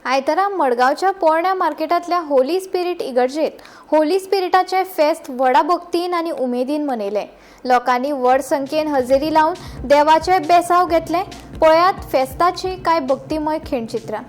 आयतारा मडगांवच्या पोरण्या मार्केटांतल्या होली स्पिरीट इगर्जेत होली स्पिरिटाचें फेस्त व्हडा भक्तीन आनी उमेदीन मनयलें. लोकांनी व्हड संख्येन हजेरी लावन देवाचे बेसाव घेतले. पळयात फेस्ताची कांय भक्तिमय खिणचित्रां.